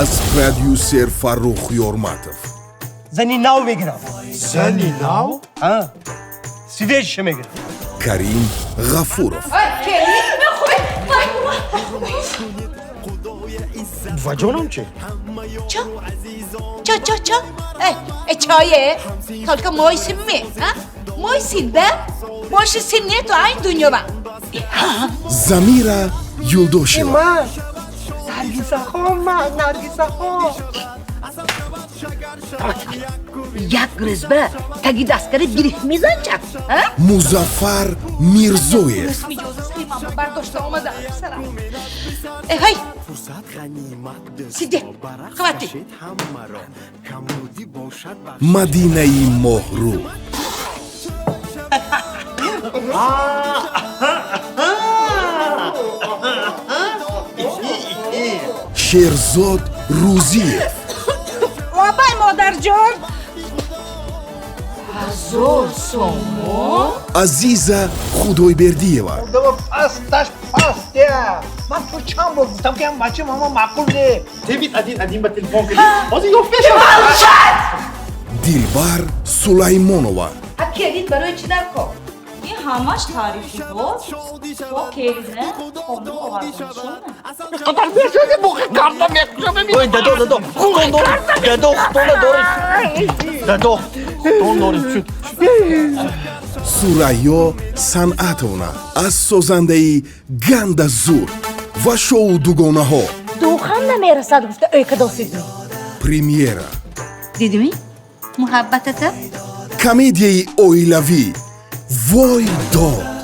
Аз продюсер Фаррух Ёрматов. Зани нав мегирам. Зани нав? Свежий ша мегирам. Карим Ғафуров. Келин. Ваҷонам чи? Чо? Чо, чо, чо? Э, э, чое? Только мой сын ми, а? Мой сын, да? Больше сын нету, ай, дунёва. Замира Юлдошева. Ман Наргисахон, ман Наргисахон. Як рӯзба таги дасткара гирифт мезанчак, а? Музаффар Мирзоев. Иҷоза мама бардошта омада писарам. Э, ҳай! Сиде, хватит. Мадинаи Моҳрӯ. Шерзод Рӯзиев. Лабай, модарҷон! 1000 сомон? Азиза Худойбердиева. Пасташ пастя. Ман ту чанд бор гуфтам, ки ҳам бача мама маъқул не. Тебит один один ба телефон кардӣ, ҳозир ёфт мешавад. Дилбар Сулаймонова. А келин барои чӣ дар кор? Ин ҳамаш таърифи боз бо келина хонум оварданшона. Қадар бешоди буқи карда мекушам. Ой, дадо, дадо, хутон доред, дадо, хутона доред, дадо, хутон доред, шуд. Сурайё Санъатовна аз созандаи «Ганда зур» ва шоу «Дугонаҳо». Духан намерасад гуфта ӯйкадосидми. Премьера. Дидими? Муҳаббатата? Комедияи оилавӣ «Вой дод».